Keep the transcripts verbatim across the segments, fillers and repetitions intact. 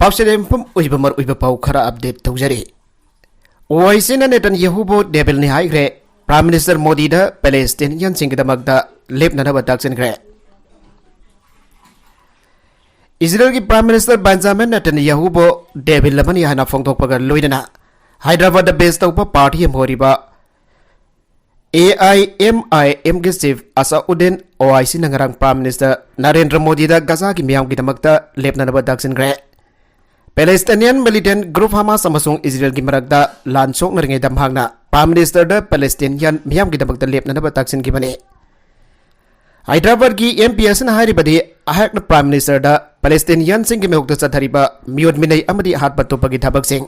Upset ꯃꯐꯝ ꯑꯣꯏꯕ ꯃꯔꯨꯑꯣꯏꯕ ꯄꯥꯎ ꯈꯔ ꯑꯞꯗꯦꯠ ꯇꯧꯖꯔꯤ꯫ ꯋꯥꯏ ꯁꯤꯅ ꯅꯦꯇꯟꯌꯥꯍꯨꯕꯨ ꯗꯦꯕꯤꯜꯅꯤ ꯍꯥꯏꯈ꯭ꯔꯦ꯫ ꯄ꯭ꯔꯥꯏꯝ ꯃꯤꯅꯤꯁꯇꯔ ꯃꯣꯗꯤꯗ ꯄꯦꯂꯦꯁꯇꯤꯅꯤꯌꯟꯁꯤꯡꯒꯤꯗꯃꯛꯇ ꯂꯦꯞꯅꯅꯕ ꯇꯥꯛꯁꯤꯟꯈ꯭ꯔꯦ꯫ ꯏꯖꯔꯦꯜꯒꯤ ꯄ꯭ꯔꯥꯏꯝ ꯃꯤꯅꯤꯁꯇꯔ ꯕꯦꯟꯖꯥꯃꯤꯟ ꯅꯦꯇꯟꯌꯥꯍꯨꯕꯨ ꯗꯦꯕꯤꯜ ꯑꯃꯅꯤ ꯍꯥꯏꯅ ꯐꯣꯡꯗꯣꯛꯄꯒ ꯂꯣꯏꯅꯅ ꯍꯥꯏꯗ꯭ꯔꯕꯥꯗ ꯕꯦꯁ ꯇꯧꯕ ꯄꯥꯔꯇꯤ ꯑꯃ ꯑꯣꯏꯔꯤꯕ ꯑꯦ ꯑꯥꯏ ꯑꯦꯝ ꯑꯥꯏ ꯑꯦꯝꯒꯤ ꯆꯤꯐ ꯑꯁꯥꯎꯗꯤꯟ ꯑꯣꯋꯥꯏꯁꯤꯅ ꯉꯔꯥꯡ ꯄ꯭ꯔꯥꯏꯝ ꯃꯤꯅꯤꯁꯇꯔ ꯅꯔꯦꯟꯗ꯭ꯔ ꯃꯣꯗꯤꯗ ꯒꯖꯥꯒꯤ ꯃꯤꯌꯥꯝꯒꯤꯗꯃꯛꯇ ꯂꯦꯞꯅꯅꯕ ꯇꯥꯛꯁꯤꯟꯈ꯭ꯔꯦ꯫ ꯄꯦꯂꯦꯁꯇꯤꯅꯤꯌꯟ ꯃꯤꯂꯤꯇꯦꯟ ꯒ꯭ꯔꯨꯞ ꯍꯃꯥꯁ ꯑꯃꯁꯨꯡ ꯏꯖꯔꯦꯜꯒꯤ ꯃꯔꯛꯇ ꯂꯥꯟ ꯁꯣꯛꯅꯔꯤꯉꯩꯗ ꯃꯍꯥꯛꯅ ꯄ꯭ꯔꯥꯏꯝ ꯃꯤꯅꯤꯁꯇꯔꯗ ꯄꯦꯂꯦꯁꯇꯤꯅꯤꯌꯟ ꯃꯤꯌꯥꯝꯒꯤꯗꯃꯛꯇ ꯂꯦꯞꯅꯅꯕ ꯇꯥꯛꯁꯤꯟꯈꯤꯕꯅꯤ꯫ ꯍꯥꯏꯗ꯭ꯔꯕꯥꯗꯀꯤ ꯑꯦꯝ ꯄꯤ ꯑꯁꯤꯅ ꯍꯥꯏꯔꯤꯕꯗꯤ, ꯑꯩꯍꯥꯛꯅ ꯄ꯭ꯔꯥꯏꯝ ꯃꯤꯅꯤꯁꯇꯔꯗ ꯄꯦꯂꯦꯁꯇꯤꯅꯤꯌꯟꯁꯤꯡꯒꯤ ꯃꯥꯌꯣꯛꯇ ꯆꯠꯊꯔꯤꯕ ꯃꯤꯑꯣꯠ ꯃꯤꯅꯩ ꯑꯃꯗꯤ ꯍꯥꯠꯄ ꯇꯨꯞꯄꯒꯤ ꯊꯕꯛꯁꯤꯡ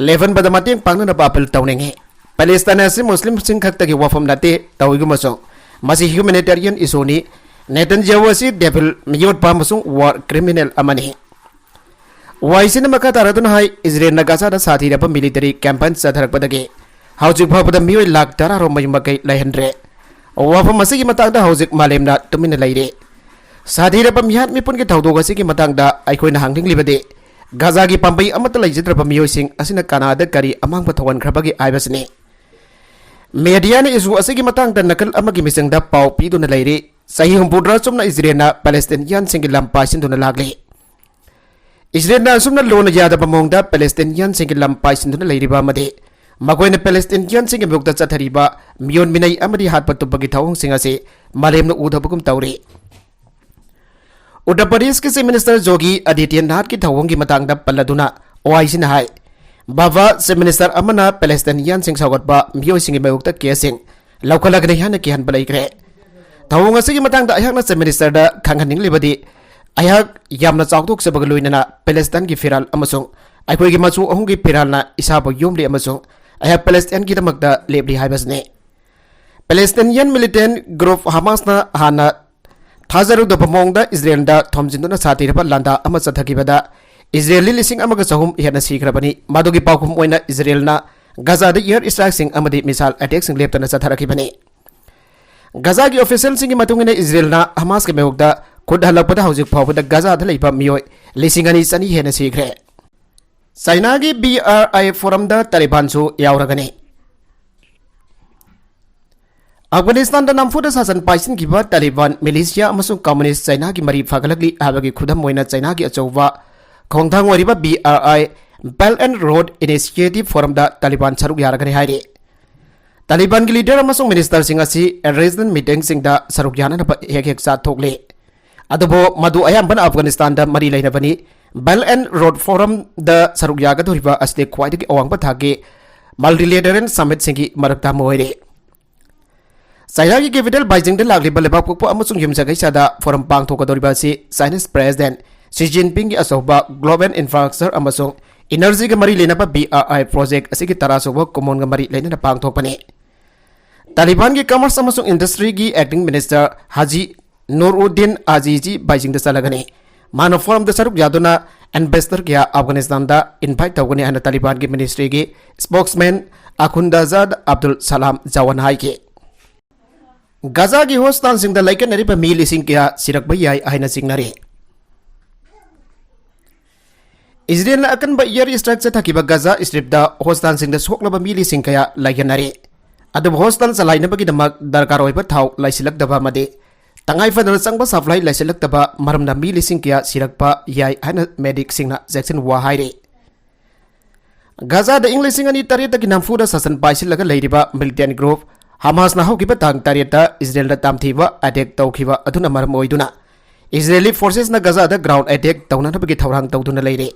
ꯂꯦꯞꯍꯟꯕꯗ ꯃꯇꯦꯡ ꯄꯥꯡꯅꯅꯕ ꯑꯄꯤꯜ ꯇꯧꯅꯤꯡꯏ꯫ ꯄꯦꯂꯦꯁꯇꯥꯏꯟ ꯑꯁꯤ ꯃꯨꯁꯂꯤꯝꯁꯤꯡ ꯈꯛꯇꯒꯤ ꯋꯥꯐꯝ ꯅꯠꯇꯦ, ꯇꯧꯏꯒꯨꯝꯕꯁꯨꯡ ꯃꯁꯤ ꯍ꯭ꯌꯨꯃꯦꯅꯤꯇꯦꯔꯤꯌꯟ ꯏꯁꯨꯅꯤ꯫ ꯅꯦꯇꯟꯌꯥꯍꯨ ꯑꯁꯤ ꯗꯦꯚꯤꯜ, ꯃꯤꯑꯣꯠꯄ ꯑꯃꯁꯨꯡ ꯋꯥꯔ ꯀ꯭ꯔꯤꯃꯤꯅꯦꯜ ꯑꯃꯅꯤ꯫ ꯋꯥꯏꯁꯤꯅ ꯃꯈꯥ ꯇꯥꯔꯗꯨꯅ ꯍꯥꯏ, ꯏꯖꯔꯦꯜꯅ ꯒꯥꯖꯥꯗ ꯁꯥꯊꯤꯔꯕ ꯃꯤꯂꯤꯇꯔꯤ ꯀꯦꯝꯄꯦꯟ ꯆꯠꯊꯔꯛꯄꯗꯒꯤ ꯍꯧꯖꯤꯛ ꯐꯥꯎꯕꯗ ꯃꯤꯑꯣꯏ ꯂꯥꯈ ꯇꯔꯥꯔꯣꯝ ꯃꯌꯨꯝ ꯃꯀꯩ ꯂꯩꯍꯟꯗ꯭ꯔꯦ꯫ ꯋꯥꯐꯝ ꯑꯁꯤꯒꯤ ꯃꯇꯥꯡꯗ ꯍꯧꯖꯤꯛ ꯃꯥꯂꯦꯝꯅ ꯇꯨꯃꯤꯟꯅ ꯂꯩꯔꯦ꯫ ꯁꯥꯊꯤꯔꯕ ꯃꯤꯍꯥꯠ ꯃꯤꯄꯨꯟꯒꯤ ꯊꯧꯗꯣꯛ ꯑꯁꯤꯒꯤ ꯃꯇꯥꯡꯗ ꯑꯩꯈꯣꯏꯅ ꯍꯪꯅꯤꯡꯂꯤꯕꯗꯤ, ꯒꯥꯖꯥꯒꯤ ꯄꯥꯝꯕꯩ ꯑꯃꯠꯇ ꯂꯩꯖꯗ꯭ꯔꯕ ꯃꯤꯑꯣꯏꯁꯤꯡ ꯑꯁꯤꯅ ꯀꯅꯥꯗ ꯀꯔꯤ ꯑꯃꯥꯡꯕ ꯊꯣꯛꯍꯟꯈ꯭ꯔꯕꯒꯦ ꯍꯥꯏꯕꯁꯤꯅꯤ꯫ ꯃꯦꯗꯤꯌꯥꯅ ꯏꯁꯨ ꯑꯁꯤꯒꯤ ꯃꯇꯥꯡꯗ ꯅꯥꯀꯜ ꯑꯃꯒꯤ ꯃꯤꯆꯪꯗ ꯄꯥꯎ ꯄꯤꯗꯨꯅ ꯂꯩꯔꯤ꯫ ꯆꯍꯤ ꯍꯨꯝꯐꯨꯇꯔꯥ ꯆꯨꯝꯅ ꯏꯖꯔꯦꯜꯅ ꯄꯦꯂꯦꯁꯇꯤꯅꯤꯌꯟꯁꯤꯡꯒꯤ ꯂꯝ ꯄꯥꯏꯁꯤꯟꯗꯨꯅ ꯂꯥꯛꯂꯤ꯫ ꯏꯖꯔꯦꯜꯅ ꯑꯁꯨꯝꯅ ꯂꯣꯟꯅ ꯌꯥꯗꯕ ꯃꯑꯣꯡꯗ ꯄꯦꯂꯦꯁꯇꯤꯅꯤꯌꯟꯁꯤꯡꯒꯤ ꯂꯝ ꯄꯥꯏꯁꯤꯟꯗꯨꯅ ꯂꯩꯔꯤꯕ ꯑꯃꯗꯤ ꯃꯈꯣꯏꯅ ꯄꯦꯂꯦꯁꯇꯤꯅꯤꯌꯟꯁꯤꯡꯒꯤ ꯃꯥꯌꯣꯛꯇ ꯆꯠꯊꯔꯤꯕ ꯃꯤꯑꯣꯠ ꯃꯤꯅꯩ ꯑꯃꯗꯤ ꯍꯥꯠꯄ ꯇꯨꯞꯄꯒꯤ ꯊꯧꯑꯣꯡꯁꯤꯡ ꯑꯁꯤ ꯃꯥꯂꯦꯝꯅ ꯎꯗꯕꯒꯨꯝ ꯇꯧꯔꯤ꯫ ꯎꯠꯇꯔ ꯄ꯭ꯔꯗꯦꯁꯀꯤ ꯆꯤꯐ ꯃꯤꯅꯤꯁꯇꯔ ꯖꯣꯒꯤ ꯑꯗꯤꯇ꯭ꯌꯅꯥꯊꯀꯤ ꯊꯧꯑꯣꯡꯒꯤ ꯃꯇꯥꯡꯗ ꯄꯜꯂꯗꯨꯅ ꯑꯣ ꯑꯥꯏ ꯁꯤꯅ ꯍꯥꯏ, ꯕꯥꯕꯥ ꯆꯤꯐ ꯃꯤꯅꯤꯁꯇꯔ ꯑꯃꯅ ꯄꯦꯂꯦꯁꯇꯥꯏꯅꯤꯌꯟꯁꯤꯡ ꯁꯧꯒꯠꯄ ꯃꯤꯑꯣꯏꯁꯤꯡꯒꯤ ꯃꯥꯌꯣꯛꯇ ꯀꯦꯁꯁꯤꯡ ꯂꯧꯈꯠꯂꯒꯅꯤ ꯍꯥꯏꯅ ꯀꯤꯍꯟꯕ ꯂꯩꯈ꯭ꯔꯦ꯫ ꯊꯧꯑꯣꯡ ꯑꯁꯤꯒꯤ ꯃꯇꯥꯡꯗ ꯑꯩꯍꯥꯛꯅ ꯆꯤꯐ ꯃꯤꯅꯤꯁꯇꯔꯗ ꯈꯪꯍꯟꯅꯤꯡꯂꯤꯕꯗꯤ, ꯑꯩꯍꯥꯛ ꯌꯥꯝꯅ ꯆꯥꯎꯊꯣꯛꯆꯕꯒ ꯂꯣꯏꯅꯅ ꯄꯦꯂꯦꯁꯇꯥꯏꯟꯒꯤ ꯐꯤꯔꯥꯜ ꯑꯃꯁꯨꯡ ꯑꯩꯈꯣꯏꯒꯤ ꯃꯆꯨ ꯑꯍꯨꯝꯒꯤ ꯐꯤꯔꯥꯜꯅ ꯏꯁꯥꯕꯨ ꯌꯣꯝꯂꯤ ꯑꯃꯁꯨꯡ ꯑꯩꯍꯥꯛ ꯄꯦꯂꯦꯁꯇꯥꯏꯟꯒꯤꯗꯃꯛꯇ ꯂꯦꯞꯂꯤ ꯍꯥꯏꯕꯁꯤꯅꯤ꯫ ꯄꯦꯂꯦꯁꯇꯥꯏꯅꯤꯌꯟ ꯃꯤꯂꯤꯇꯦꯟ ꯒ꯭ꯔꯨꯞ ꯍꯃꯥꯁꯅ ꯍꯥꯟꯅ ꯊꯥꯖꯔꯨꯗꯕ ꯃꯑꯣꯡꯗ ꯏꯖꯔꯦꯜꯗ ꯊꯣꯝꯖꯤꯟꯗꯨꯅ ꯁꯥꯊꯤꯔꯕ ꯂꯥꯟꯗꯥ ꯑꯃ ꯆꯠꯊꯈꯤꯕꯗ ꯏꯖꯔꯦꯜꯂꯤ ꯂꯤꯁꯤꯡ ꯑꯃꯒ ꯆꯍꯨꯝ ꯍꯦꯟꯅ ꯁꯤꯈ꯭ꯔꯕꯅꯤ꯫ ꯃꯗꯨꯒꯤ ꯄꯥꯎꯈꯨꯝ ꯑꯣꯏꯅ ꯏꯖꯔꯦꯜꯅ ꯒꯥꯖꯥꯗ ꯏꯌꯔ ꯏꯁꯇ꯭ꯔꯥꯏꯛꯁꯤꯡ ꯑꯃꯗꯤ ꯃꯤꯁꯥꯏꯜ ꯑꯦꯇꯦꯛꯁꯤꯡ ꯂꯦꯞꯇꯅ ꯆꯠꯊꯔꯛꯈꯤꯕꯅꯤ꯫ ꯒꯥꯖꯥꯒꯤ ꯑꯣꯐꯤꯁꯤꯌꯦꯜꯁꯤꯡꯒꯤ ꯃꯇꯨꯡ ꯏꯟꯅ ꯏꯖꯔꯦꯜꯅ ꯍꯃꯥꯁꯀꯤ ꯃꯥꯌꯣꯛꯇ ꯈꯨꯠ ꯍꯜꯂꯛꯄꯗ ꯍꯧꯖꯤꯛ ꯐꯥꯎꯕꯗ ꯒꯖꯥꯗ ꯂꯩꯕ ꯃꯤꯑꯣꯏ ꯂꯤꯁꯤꯡ ꯑꯅꯤ ꯆꯅꯤ ꯍꯦꯟꯅ ꯁꯤꯈ꯭ꯔꯦ꯫ ꯆꯥꯏꯅꯥꯒꯤ B R I forum ꯗ ꯇꯥꯂꯤꯕꯥꯟꯁꯨ ꯌꯥꯎꯔꯒꯅꯤ꯫ ꯑꯐꯒꯥꯅꯤꯁꯇꯥꯟꯗ ꯅꯝꯐꯨꯗ ꯁꯥꯁꯟ ꯄꯥꯏꯁꯤꯟꯈꯤꯕ ꯇꯥꯂꯤꯕꯥꯟ, ꯃꯤꯂꯤꯁꯤꯌꯥ ꯑꯃꯁꯨꯡ ꯀꯝꯃꯨꯅꯤꯁ ꯆꯥꯏꯅꯥꯒꯤ ꯃꯔꯤ ꯐꯒꯠꯂꯛꯂꯤ ꯍꯥꯏꯕꯒꯤ ꯈꯨꯗꯝ ꯑꯣꯏꯅ ꯆꯥꯏꯅꯥꯒꯤ ꯑꯆꯧꯕ ꯈꯣꯡꯊꯥꯡ ꯑꯣꯏꯔꯤꯕ B R I Belt and Road Initiative forum ꯗ ꯇꯥꯂꯤꯕꯥꯟ ꯁꯔꯨꯛ ꯌꯥꯔꯒꯅꯤ ꯍꯥꯏꯔꯤ꯫ ꯇꯥꯂꯤꯕꯥꯟꯒꯤ ꯂꯤꯗꯔ ꯑꯃꯁꯨꯡ ꯃꯤꯅꯤꯁꯇꯔꯁꯤꯡ ꯑꯁꯤ ꯔꯤꯖꯅꯦꯜ ꯃꯤꯇꯤꯡꯁꯤꯡꯗ ꯁꯔꯨꯛ ꯌꯥꯅꯅꯕ ꯍꯦꯛ ꯍꯦꯛ ꯆꯥ ꯊꯣꯛꯂꯤ꯫ ꯑꯗꯨꯕꯨ ꯃꯗꯨ ꯑꯌꯥꯝꯕꯅ ꯑꯐꯒꯥꯅꯤꯁꯇꯥꯟꯗ ꯃꯔꯤ ꯂꯩꯅꯕꯅꯤ꯫ Belt and Road forum ꯗ ꯁꯔꯨꯛ ꯌꯥꯒꯗꯧꯔꯤꯕ ꯑꯁꯤꯗꯤ ꯈ꯭ꯋꯥꯏꯗꯒꯤ ꯑꯋꯥꯡꯕ ꯊꯥꯛꯀꯤ multilateral summit ꯁꯤꯡꯒꯤ ꯃꯔꯛꯇ ꯑꯃ ꯑꯣꯏꯔꯤ꯫ ꯆꯥꯏꯅꯥꯒꯤ capital ꯕꯥꯏꯖꯤꯡꯗ ꯂꯥꯛꯂꯤꯕ ꯂꯩꯕꯥꯛ ꯄꯣꯛꯄ ꯑꯃꯁꯨꯡ ꯌꯨꯝꯁꯀꯩꯁꯗ forum ꯄꯥꯡꯊꯣꯛꯀꯗꯧꯔꯤꯕ ꯑꯁꯤ Chinese President Xi Jinping ꯒꯤ ꯑꯆꯧꯕ global infrastructure ꯑꯃꯁꯨꯡ energy ꯒ ꯃꯔꯤ ꯂꯩꯅꯕ B R I project ꯑꯁꯤꯒꯤ ꯇꯔꯥꯁꯨꯕ ꯀꯨꯃꯣꯟꯒ ꯃꯔꯤ ꯂꯩꯅꯅ ꯄꯥꯡꯊꯣꯛꯄꯅꯤ꯫ ꯇꯥꯂꯤꯕꯥꯟꯒꯤ Commerce ꯑꯃꯁꯨꯡ Industry ꯒꯤ acting minister ꯍꯥꯖꯤ ꯅꯨꯔꯎꯗꯤꯟ ꯑꯥꯖꯤꯖꯤ ꯕꯥꯏꯖꯤꯡꯗ ꯆꯠꯂꯒꯅꯤ꯫ ꯃꯥꯅ forum ꯗ ꯁꯔꯨꯛ ꯌꯥꯗꯨꯅ ambassador ꯀꯌꯥ ꯑꯐꯒꯥꯅꯤꯁꯇꯥꯟꯗ invite ꯇꯧꯒꯅꯤ ꯍꯥꯏꯅ ꯇꯥꯂꯤꯕꯥꯟꯒꯤ ministry ꯒꯤ spokesman ꯑꯈꯨꯟꯗꯥꯖꯥꯗ ꯑꯕꯗꯨꯜ ꯁꯂꯥꯝ ꯖꯋꯥꯟ ꯍꯥꯏꯈꯤ꯫ ꯒꯖꯥꯒꯤ hospital ꯁꯤꯡꯗ ꯂꯥꯏꯀꯠꯅꯔꯤꯕ ꯃꯤ ꯂꯤꯁꯤꯡ ꯀꯌꯥ ꯁꯤꯔꯛꯄ ꯌꯥꯏ ꯍꯥꯏꯅ ꯆꯤꯡꯅꯔꯤ꯫ ꯏꯖꯔꯦꯜꯅ ꯑꯀꯟꯕ air strike ꯆꯠꯊꯈꯤꯕ ꯒꯖꯥ ꯁ꯭ꯇ꯭ꯔꯤꯞꯇ hospital ꯁꯤꯡꯗ ꯁꯣꯛꯂꯕ ꯃꯤ ꯂꯤꯁꯤꯡ ꯀꯌꯥ ꯂꯩꯒꯅꯔꯤ꯫ ꯑꯗꯨꯕꯨ hospital ꯆꯂꯥꯏꯅꯕꯒꯤꯗꯃꯛ ꯗꯔꯀꯥꯔ ꯑꯣꯏꯕ ꯊꯥꯎ ꯂꯩꯁꯤꯜꯂꯛꯇꯕ ꯑꯃꯗꯤ ꯇꯉꯥꯏ ꯐꯗꯅ ꯆꯪꯕ supply ꯂꯩꯁꯤꯜꯂꯛꯇꯕ ꯃꯔꯝꯅ ꯃꯤ ꯂꯤꯁꯤꯡ ꯀꯌꯥ ꯁꯤꯔꯛꯄ ꯌꯥꯏ ꯍꯥꯏꯅ medic ꯁꯤꯡꯅ ꯆꯦꯛꯁꯤꯟ ꯋꯥ ꯍꯥꯏꯔꯤ꯫ ꯒꯖꯥꯗ ꯏꯪ ꯂꯤꯁꯤꯡ ꯑꯅꯤ ꯇꯔꯦꯠꯇꯒꯤ ꯅꯝꯐꯨꯗ ꯁꯥꯁꯟ ꯄꯥꯏꯁꯤꯜꯂꯒ ꯂꯩꯔꯤꯕ militant group ꯍꯃꯥꯁꯅ ꯍꯧꯈꯤꯕ ꯇꯥꯡ ꯇꯔꯦꯠꯇ ꯏꯖꯔꯦꯜꯗ ꯇꯝꯊꯤꯕ attack ꯇꯧꯈꯤꯕ ꯑꯗꯨꯅ ꯃꯔꯝ ꯑꯣꯏꯗꯨꯅ Israeli forces ꯅ ꯒꯖꯥꯗ ground attack ꯇꯧꯅꯅꯕꯒꯤ ꯊꯧꯔꯥꯡ ꯇꯧꯗꯨꯅ ꯂꯩꯔꯤ꯫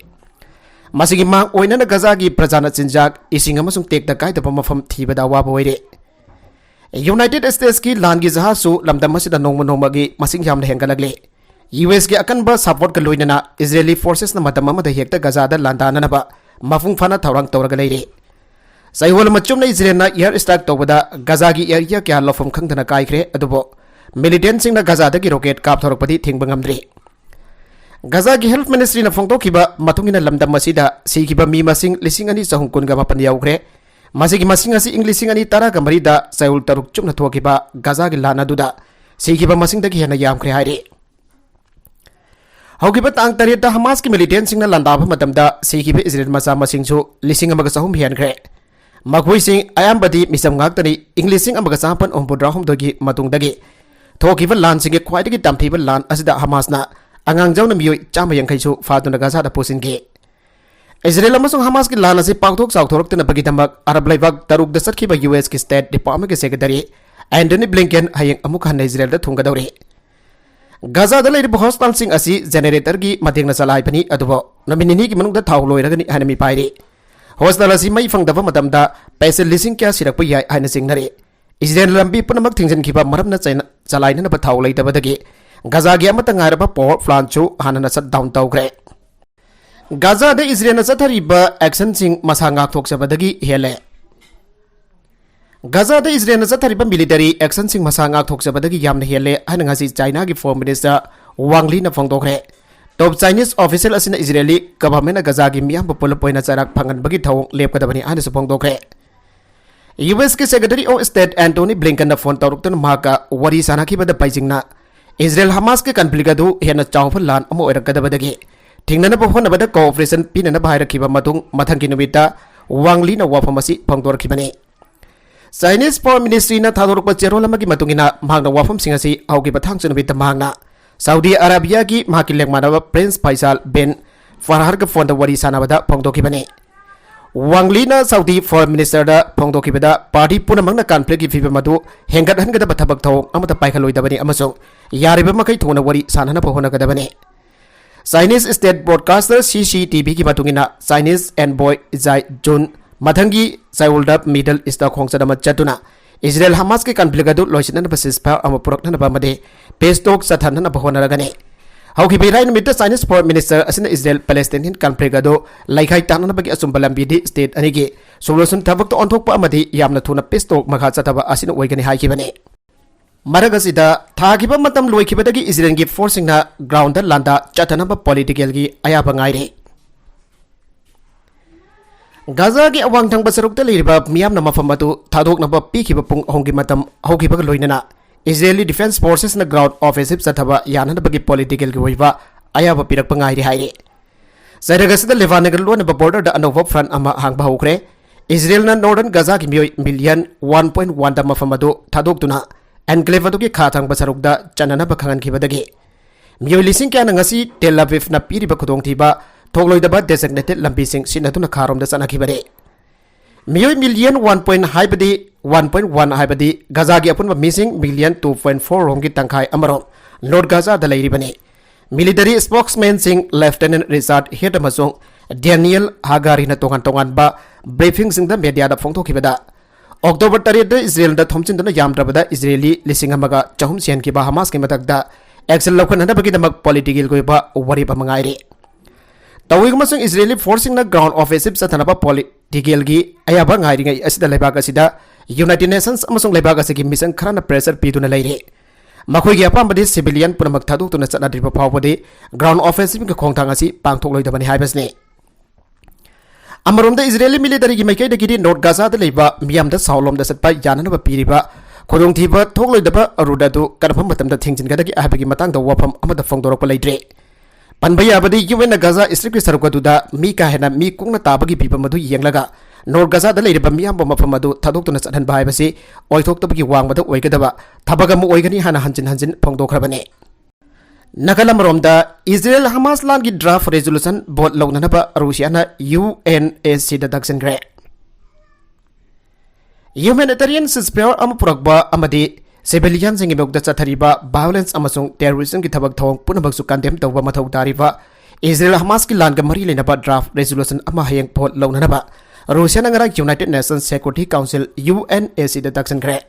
ꯃꯁꯤꯒꯤ ꯃꯥꯡ ꯑꯣꯏꯅꯅ ꯒꯖꯥꯒꯤ ꯄ꯭ꯔꯖꯥꯅ ꯆꯤꯟꯖꯥꯛ, ꯏꯁꯤꯡ ꯑꯃꯁꯨꯡ ꯇꯦꯛꯇ ꯀꯥꯏꯗꯕ ꯃꯐꯝ ꯊꯤꯕꯗ ꯑꯋꯥꯕ ꯑꯣꯏꯔꯦ꯫ United States ꯀꯤ ꯂꯥꯟꯒꯤ ꯖꯍꯥꯖꯁꯨ ꯂꯝꯗꯝ ꯑꯁꯤꯗ ꯅꯣꯡꯃ ꯅꯣꯡꯃꯒꯤ ꯃꯁꯤꯡ ꯌꯥꯝꯅ ꯍꯦꯟꯒꯠꯂꯛꯂꯦ꯫ U S ꯀꯤ ꯑꯀꯟꯕ support ꯀ ꯂꯣꯏꯅꯅ Israeli forces ꯅ ꯃꯇꯝ ꯑꯃꯗ ꯍꯦꯛꯇ ꯒꯖꯥꯗ ꯂꯥꯟꯗꯥꯅꯅꯕ ꯃꯄꯨꯡ ꯐꯥꯅ ꯊꯧꯔꯥꯡ ꯇꯧꯔꯒ ꯂꯩꯔꯦ꯫ ꯆꯌꯣꯜ ꯑꯃ ꯆꯨꯞꯅ ꯏꯖꯔꯦꯜꯅ air strike ꯇꯧꯕꯗ ꯒꯖꯥꯒꯤ area ꯀꯌꯥ ꯂꯧꯐꯝ ꯈꯪꯗꯅ ꯀꯥꯏꯈ꯭ꯔꯦ, ꯑꯗꯨꯕꯨ militant ꯁꯤꯡꯅ ꯒꯖꯥꯗꯒꯤ rocket ꯀꯥꯞꯊꯣꯔꯛꯄꯗꯤ ꯊꯤꯡꯕ ꯉꯝꯗ꯭ꯔꯤ꯫ ꯒꯖꯥꯒꯤ health ministry ꯅ ꯐꯣꯡꯗꯣꯛꯈꯤꯕ ꯃꯇꯨꯡ ꯏꯟꯅ ꯂꯝꯗꯝ ꯑꯁꯤꯗ ꯁꯤꯈꯤꯕ ꯃꯤ ꯃꯁꯤꯡ ꯂꯤꯁꯤꯡ ꯑꯅꯤ ꯆꯍꯨꯝ ꯀꯨꯟꯒ ꯃꯥꯄꯟ ꯌꯧꯈ꯭ꯔꯦ꯫ ꯃꯁꯤꯒꯤ ꯃꯁꯤꯡ ꯑꯁꯤ ꯏꯪ ꯂꯤꯁꯤꯡ ꯑꯅꯤ ꯇꯔꯥꯒ ꯃꯔꯤꯗ ꯆꯌꯣꯜ ꯇꯔꯨꯛ ꯆꯨꯞꯅ ꯊꯣꯛꯈꯤꯕ ꯒꯖꯥꯒꯤ ꯂꯥꯟ ꯑꯗꯨꯗ ꯁꯤꯈꯤꯕ ꯃꯁꯤꯡꯗꯒꯤ ꯍꯦꯟꯅ ꯌꯥꯝꯈ꯭ꯔꯦ ꯍꯥꯏꯔꯤ꯫ ꯍꯧꯈꯤꯕ ꯇꯥꯡ ꯇꯔꯦꯠꯇ ꯍꯃꯥꯁꯀꯤ militantꯁꯤꯡꯅ ꯂꯥꯟꯗꯥꯕ ꯃꯇꯝꯗ ꯁꯤꯈꯤꯕ ꯏꯖꯔꯦꯜ ꯃꯆꯥ ꯃꯁꯤꯡꯁꯨ ꯂꯤꯁꯤꯡ ꯑꯃꯒ ꯆꯍꯨꯝ ꯍꯦꯟꯈ꯭ꯔꯦ꯫ ꯃꯈꯣꯏꯁꯤꯡ ꯑꯌꯥꯝꯕꯗꯤ ꯃꯤꯆꯝ ꯉꯥꯛꯇꯅꯤ꯫ ꯏꯪ ꯂꯤꯁꯤꯡ ꯑꯃꯒ ꯆꯃꯥꯄꯟ ꯍꯨꯝꯐꯨꯇꯔꯥꯍꯨꯝꯗꯣꯏꯒꯤ ꯃꯇꯨꯡꯗꯒꯤ ꯊꯣꯛꯈꯤꯕ ꯂꯥꯟꯁꯤꯡꯒꯤ ꯈ꯭ꯋꯥꯏꯗꯒꯤ ꯇꯝꯊꯤꯕ ꯂꯥꯟ ꯑꯁꯤꯗ ꯍꯃꯥꯁꯅ ꯑꯉꯥꯡ ꯌꯥꯎꯅ ꯃꯤꯑꯣꯏ ꯆꯥꯝꯃ ꯌꯥꯡꯈꯩꯁꯨ ꯐꯥꯗꯨꯅ ꯒꯥꯖꯥꯗ ꯄꯨꯁꯤꯟꯈꯤ꯫ ꯏꯖꯔꯦꯜ ꯑꯃꯁꯨꯡ ꯍꯃꯥꯁꯀꯤ ꯂꯥꯟ ꯑꯁꯤ ꯄꯥꯛꯊꯣꯛ ꯆꯥꯎꯊꯣꯔꯛꯇꯅꯕꯒꯤꯗꯃꯛ ꯑꯔꯕ ꯂꯩꯕꯥꯛ ꯇꯔꯨꯛꯇ ꯆꯠꯈꯤꯕ ꯌꯨ ꯑꯦꯁꯀꯤ State Departmentꯀꯤ Secretary Antony Blinken ꯍꯌꯦꯡ ꯑꯃꯨꯛ ꯍꯟꯅ ꯏꯖꯔꯦꯜꯗ ꯊꯨꯡꯒꯗꯧꯔꯤ꯫ ꯒꯥꯖꯥꯗ ꯂꯩꯔꯤꯕ hospitalꯁꯤꯡ ꯑꯁꯤ generatorꯒꯤ ꯃꯇꯦꯡꯅ ꯆꯂꯥꯏꯕꯅꯤ, ꯑꯗꯨꯕꯨ ꯅꯨꯃꯤꯠ ꯅꯤꯅꯤꯒꯤ ꯃꯅꯨꯡꯗ ꯊꯥꯎ ꯂꯣꯏꯔꯒꯅꯤ ꯍꯥꯏꯅ ꯃꯤꯄꯥꯏꯔꯤ꯫ Hospital ꯑꯁꯤ ꯃꯩ ꯐꯪꯗꯕ ꯃꯇꯝꯗ patient ꯂꯤꯁꯤꯡ ꯀꯌꯥ ꯁꯤꯔꯛꯄ ꯌꯥꯏ ꯍꯥꯏꯅ ꯆꯤꯡꯅꯔꯤ꯫ ꯏꯖꯔꯦꯜꯅ ꯂꯝꯕꯤ ꯄꯨꯝꯅꯃꯛ ꯊꯤꯡꯖꯤꯟꯈꯤꯕ ꯃꯔꯝꯅ ꯆꯩꯅ-, ꯆꯂꯥꯏꯅꯅꯕ ꯊꯥꯎ ꯂꯩꯇꯕꯗꯒꯤ ꯒꯥꯖꯥꯒꯤ ꯑꯃꯠꯇ ꯉꯥꯏꯔꯕ power plantꯁꯨ ꯍꯥꯟꯅꯅ shutdown ꯇꯧꯈ꯭ꯔꯦ꯫ ꯒꯥꯖꯥꯗ ꯏꯖꯔꯦꯜꯅ ꯆꯠꯊꯔꯤꯕ actionꯁꯤꯡ ꯃꯁꯥ ꯉꯥꯛꯊꯣꯛꯆꯕꯗꯒꯤ ꯍꯦꯜꯂꯦ꯫ ꯒꯥꯖꯥꯗ ꯏꯖꯔꯦꯜꯅ ꯆꯠꯊꯔꯤꯕ military actionꯁꯤꯡ ꯃꯁꯥ ꯉꯥꯛꯊꯣꯛꯆꯕꯗꯒꯤ ꯌꯥꯝꯅ ꯍꯦꯜꯂꯦ ꯍꯥꯏꯅ ꯉꯁꯤ ꯆꯥꯏꯅꯥꯒꯤ Foreign Minister Wang Liꯅ ꯐꯣꯡꯗꯣꯛꯈ꯭ꯔꯦ꯫ Top Chinese official ꯑꯁꯤꯅ ꯏꯖꯔꯦꯜꯂꯤ governmentꯅ ꯒꯥꯖꯥꯒꯤ ꯃꯤꯌꯥꯝꯕꯨ ꯄꯨꯂꯞ ꯑꯣꯏꯅ ꯆꯩꯔꯥꯛ ꯐꯪꯍꯟꯕꯒꯤ ꯊꯧꯑꯣꯡ ꯂꯦꯞꯀꯗꯕꯅꯤ ꯍꯥꯏꯅꯁꯨ ꯐꯣꯡꯗꯣꯛꯈ꯭ꯔꯦ꯫ ꯌꯨ ꯑꯦꯁꯀꯤ Secretary of State Antony Blinkenꯅ phone ꯇꯧꯔꯛꯇꯨꯅ ꯃꯍꯥꯛꯀ ꯋꯥꯔꯤ ꯁꯥꯅꯈꯤꯕꯗ ꯕꯩꯖꯤꯡꯅ ꯏꯖꯔꯦꯜ ꯍꯃꯥꯁꯀꯤ conflict ꯑꯗꯨ ꯍꯦꯟꯅ ꯆꯥꯎꯕ ꯂꯥꯟ ꯑꯃ ꯑꯣꯏꯔꯛꯀꯗꯕꯗꯒꯤ ꯊꯤꯡꯅꯅꯕ ꯍꯣꯠꯅꯕꯗ cooperation ꯄꯤꯅꯅꯕ ꯍꯥꯏꯔꯛꯈꯤꯕ ꯃꯇꯨꯡ ꯃꯊꯪꯒꯤ ꯅꯨꯃꯤꯠꯇ ꯋꯥꯡ ꯂꯤꯅ ꯋꯥꯐꯝ ꯑꯁꯤ ꯐꯣꯡꯗꯣꯔꯛꯈꯤꯕꯅꯤ꯫ Chinese Foreign Ministryꯅ ꯊꯥꯗꯣꯔꯛꯄ ꯆꯦꯔꯣꯜ ꯑꯃꯒꯤ ꯃꯇꯨꯡ ꯏꯟꯅ ꯃꯍꯥꯛꯅ ꯋꯥꯐꯝꯁꯤꯡ ꯑꯁꯤ ꯍꯧꯈꯤꯕ ꯊꯥꯡꯖ ꯅꯨꯃꯤꯠꯇ ꯃꯍꯥꯛꯅ ꯁꯥꯎꯗꯤ ꯑꯔꯥꯕꯤꯌꯥꯒꯤ ꯃꯍꯥꯛꯀꯤ ꯂꯦꯡꯃꯥꯟꯅꯕ Prince Faisal bin Farhanꯒ phoneꯗ ꯋꯥꯔꯤ ꯁꯥꯟꯅꯕꯗ ꯐꯣꯡꯗꯣꯛꯈꯤꯕꯅꯤ꯫ ꯋꯥꯡ ꯂꯤꯅ ꯁꯥꯎꯗꯤ Foreign Ministerꯗ ꯐꯣꯡꯗꯣꯛꯈꯤꯕꯗ party ꯄꯨꯝꯅꯃꯛꯅ conflictꯀꯤ ꯐꯤꯕꯝ ꯑꯗꯨ ꯍꯦꯟꯒꯠꯍꯟꯒꯗꯕ ꯊꯕꯛ ꯊꯧꯑꯣꯡ ꯑꯃꯠꯇ ꯄꯥꯏꯈꯠꯂꯣꯏꯗꯕꯅꯤ ꯑꯃꯁꯨꯡ ꯌꯥꯔꯤꯕ ꯃꯈꯩ ꯊꯨꯅ ꯋꯥꯔꯤ ꯁꯥꯅꯅꯕ ꯍꯣꯠꯅꯒꯗꯕꯅꯤ꯫ Chinese state broadcaster C C T Vꯒꯤ ꯃꯇꯨꯡ ꯏꯟꯅ Chinese envoy Zhai Jun ꯃꯊꯪꯒꯤ ꯆꯌꯣꯜꯗ Middle Eastꯇ ꯈꯣꯡꯆꯠ ꯑꯃ ꯆꯠꯇꯨꯅ ꯏꯖꯔꯦꯜ ꯍꯃꯥꯁꯀꯤ conflict ꯑꯗꯨ ꯂꯣꯏꯁꯤꯟꯅꯅꯕ ceasefire ꯑꯃ ꯄꯨꯔꯛꯅꯅꯕ ꯑꯃꯗꯤ peace talk ꯆꯠꯊꯅꯅꯕ ꯍꯣꯠꯅꯔꯒꯅꯤ꯫ ꯍꯧꯈꯤꯕ ꯏꯔꯥꯏ ꯅꯨꯃꯤꯠꯇ Chinese Foreign Minister ꯑꯁꯤꯅ ꯏꯖꯔꯦꯜ Palestinian conflict ꯑꯗꯨ ꯂꯩꯈꯥꯏ ꯇꯥꯅꯅꯕꯒꯤ ꯑꯆꯨꯝꯕ ꯂꯝꯕꯤꯗꯤ state ꯑꯅꯤꯒꯤ solution ꯊꯕꯛꯇ ꯑꯣꯟꯊꯣꯛꯄ ꯑꯃꯗꯤ ꯌꯥꯝꯅ ꯊꯨꯅ peace talk ꯃꯈꯥ ꯆꯠꯊꯕ ꯑꯁꯤꯅ ꯑꯣꯏꯒꯅꯤ ꯍꯥꯏꯈꯤꯕꯅꯤ꯫ ꯃꯔꯛ ꯑꯁꯤꯗ, ꯊꯥꯈꯤꯕ ꯃꯇꯝ ꯂꯣꯏꯈꯤꯕꯗꯒꯤ ꯏꯖꯔꯦꯜꯒꯤ forceꯁꯤꯡꯅ groundꯗ ꯂꯥꯟꯗꯥ ꯆꯠꯊꯅꯕ politicalꯒꯤ ꯑꯌꯥꯕ ꯉꯥꯏꯔꯤ꯫ ꯒꯥꯖꯥꯒꯤ ꯑꯋꯥꯡ ꯊꯪꯕ ꯁꯔꯨꯛꯇ ꯂꯩꯔꯤꯕ ꯃꯤꯌꯥꯝꯅ ꯃꯐꯝ ꯑꯗꯨ ꯊꯥꯗꯣꯛꯅꯕ ꯄꯤꯈꯤꯕ ꯄꯨꯡ ꯑꯍꯨꯝꯒꯤ ꯃꯇꯝ ꯍꯧꯈꯤꯕꯒ ꯂꯣꯏꯅꯅ ꯏꯖꯔꯦꯜꯂꯤ defence forcesꯅ ground offensive ꯆꯠꯊꯕ ꯌꯥꯅꯅꯕꯒꯤ politicalꯒꯤ ꯑꯣꯏꯕ ꯑꯌꯥꯕ ꯄꯤꯔꯛꯄ ꯉꯥꯏꯔꯤ ꯍꯥꯏꯔꯤ꯫ ꯆꯩꯔꯛ ꯑꯁꯤꯗ ꯂꯦꯕꯥꯅꯟꯒ ꯂꯣꯟꯅꯕ border ꯗ ꯑꯅꯧꯕ front ꯑꯃ ꯍꯥꯡꯕ ꯍꯧꯈ꯭ꯔꯦ꯫ ꯏꯖꯔꯦꯜꯅ Northern Gaza ꯒꯤ ꯃꯤꯑꯣꯏ million one point one ꯗ ꯃꯐꯝ ꯑꯗꯨ ꯊꯥꯗꯣꯛꯇꯨꯅ enclave ꯑꯗꯨꯒꯤ ꯈꯥ ꯊꯪꯕ ꯁꯔꯨꯛꯇ ꯆꯠꯅꯅꯕ ꯈꯪꯍꯟꯈꯤꯕꯗꯒꯤ ꯃꯤꯑꯣꯏ ꯂꯤꯁꯤꯡ ꯀꯌꯥꯅ ꯉꯁꯤ ꯇꯦꯜ ꯑꯕꯤꯕꯅ ꯄꯤꯔꯤꯕ ꯈꯨꯗꯣꯡꯊꯤꯕ ꯊꯣꯛꯂꯣꯏꯗꯕ designated ꯂꯝꯕꯤꯁꯤꯡ ꯁꯤꯖꯤꯟꯅꯗꯨꯅ ꯈꯥꯔꯣꯝꯗ ꯆꯠꯅꯈꯤꯕꯅꯤ꯫ ꯃꯤꯑꯣꯏ million one point ꯍꯥꯏꯕꯗꯤ, one point one ꯍꯥꯏꯕꯗꯤ ꯒꯖꯥꯒꯤ ꯑꯄꯨꯟꯕ ꯃꯤꯁꯤꯡ million two point four ꯔꯣꯝꯒꯤ ꯇꯪꯈꯥꯏ ꯑꯃꯔꯣꯝ North Gaza ꯗ ꯂꯩꯔꯤꯕꯅꯤ꯫ Military spokesman ꯁꯤꯡ Lieutenant Richard Head ꯑꯃꯁꯨꯡ Daniel Hagari ꯅ ꯇꯣꯉꯥꯟ ꯇꯣꯉꯥꯟꯕ briefing ꯁꯤꯡꯗ media ꯗ ꯐꯣꯡꯗꯣꯛꯈꯤꯕꯗ, October ꯇꯔꯦꯠꯇ ꯏꯖꯔꯦꯜꯗ ꯊꯣꯝꯖꯤꯟꯗꯨꯅ ꯌꯥꯝꯗ꯭ꯔꯕꯗ ꯏꯖꯔꯦꯂꯤ ꯂꯤꯁꯤꯡ ꯑꯃꯒ ꯆꯍꯨꯝ ꯁꯤꯍꯟꯈꯤꯕ ꯍꯃꯥꯁꯀꯤ ꯃꯊꯛꯇ action ꯂꯧꯈꯠꯅꯅꯕꯒꯤꯗꯃꯛ political ꯑꯣꯏꯕ ꯋꯥꯔꯦꯞ ꯑꯃ ꯉꯥꯏꯔꯤ꯫ ꯇꯧꯏꯒꯨꯝꯕꯁꯨꯡ ꯏꯖꯔꯦꯂꯤ force ꯁꯤꯡꯅ ground offensive ꯆꯠꯊꯅꯕ political ꯒꯤ ꯑꯌꯥꯕ ꯉꯥꯏꯔꯤꯉꯩ ꯑꯁꯤꯗ ꯂꯩꯕꯥꯛ ꯑꯁꯤꯗ United Nations ꯑꯃꯁꯨꯡ ꯂꯩꯕꯥꯛ ꯑꯁꯤꯒꯤ mission ꯈꯔꯅ pressure ꯄꯤꯗꯨꯅ ꯂꯩꯔꯤ꯫ ꯃꯈꯣꯏꯒꯤ ꯑꯄꯥꯝꯕꯗꯤ civilian ꯄꯨꯝꯅꯃꯛ ꯊꯥꯗꯣꯛꯇꯨꯅ ꯆꯠꯅꯗ꯭ꯔꯤꯕ ꯐꯥꯎꯕꯗꯤ ground offensive ꯀꯤ ꯈꯣꯡꯊꯥꯡ ꯑꯁꯤ ꯄꯥꯡꯊꯣꯛꯂꯣꯏꯗꯕꯅꯤ ꯍꯥꯏꯕꯁꯤꯅꯤ꯫ ꯑꯃꯔꯣꯝꯗ ꯏꯖꯔꯦꯂꯤ military ꯒꯤ ꯃꯥꯏꯀꯩꯗꯒꯤꯗꯤ North Gaza ꯗ ꯂꯩꯕ ꯃꯤꯌꯥꯝꯗ ꯁꯥꯎꯂꯣꯝꯗ ꯆꯠꯄ ꯌꯥꯅꯅꯕ ꯄꯤꯔꯤꯕ ꯈꯨꯗꯣꯡꯊꯤꯕ ꯊꯣꯛꯂꯣꯏꯗꯕ route ꯑꯗꯨ ꯀꯔꯝꯕ ꯃꯇꯝꯗ ꯊꯤꯡꯖꯤꯟꯒꯗꯒꯦ ꯍꯥꯏꯕꯒꯤ ꯃꯇꯥꯡꯗ ꯋꯥꯐꯝ ꯑꯃꯠꯇ ꯐꯣꯡꯗꯣꯔꯛꯄ ꯂꯩꯇ꯭ꯔꯤ꯫ ꯄꯟꯕ ꯌꯥꯕꯗꯤ, UN ꯅ ꯒꯖꯥ ꯁ꯭ꯇ꯭ꯔꯤꯞꯀꯤ ꯁꯔꯨꯛ ꯑꯗꯨꯗ ꯃꯤ ꯀꯥ ꯍꯦꯟꯅ ꯃꯤ ꯀꯨꯡꯅ ꯇꯥꯕꯒꯤ ꯐꯤꯚꯝ ꯑꯗꯨ ꯌꯦꯡꯂꯒ North Gaza ꯗ ꯂꯩꯔꯤꯕ ꯃꯤꯌꯥꯝꯕ ꯃꯐꯝ ꯑꯗꯨ ꯊꯥꯗꯣꯛꯇꯨꯅ ꯆꯠꯍꯟꯕ ꯍꯥꯏꯕꯁꯤ ꯑꯣꯏꯊꯣꯛꯇꯕꯒꯤ ꯋꯥꯡꯃꯗ ꯑꯣꯏꯒꯗꯕ ꯊꯕꯛ ꯑꯃ ꯑꯣꯏꯒꯅꯤ ꯍꯥꯏꯅ ꯍꯟꯖꯤꯟ ꯍꯟꯖꯤꯟ ꯐꯣꯡꯗꯣꯛꯈ꯭ꯔꯕꯅꯤ꯫ ꯅꯥꯀꯜ ꯑꯃꯔꯣꯝꯗ, ꯏꯖꯔꯦꯜ ꯍꯃꯥꯁ ꯂꯥꯟꯒꯤ draft resolution vote ꯂꯧꯅꯅꯕ ꯔꯨꯁꯤꯌꯥꯅ UNSC ꯗ ꯇꯛꯁꯤꯟꯈ꯭ꯔꯦ꯫ Humanitarian ceasefire ꯑꯃ ꯄꯨꯔꯛꯄ ꯑꯃꯗꯤ civilian ꯁꯤꯡꯒꯤ ꯃꯥꯌꯣꯛꯇ ꯆꯠꯊꯔꯤꯕ violence ꯑꯃꯁꯨꯡ terrorism ꯒꯤ ꯊꯕꯛ ꯊꯧꯑꯣꯡ ꯄꯨꯝꯅꯃꯛꯁꯨ condemn ꯇꯧꯕ ꯃꯊꯧ ꯇꯥꯔꯤꯕ ꯏꯖꯔꯦꯜ ꯍꯃꯥꯁꯀꯤ ꯂꯥꯟꯒ ꯃꯔꯤ ꯂꯩꯅꯕ draft resolution ꯑꯃ ꯍꯌꯦꯡ vote ꯂꯧꯅꯅꯕ ꯔꯨꯁꯤꯌꯥꯅ ꯉꯔꯥꯡ United Nations Security Council, UNSC ꯗ ꯇꯛꯁꯤꯟꯈ꯭ꯔꯦ꯫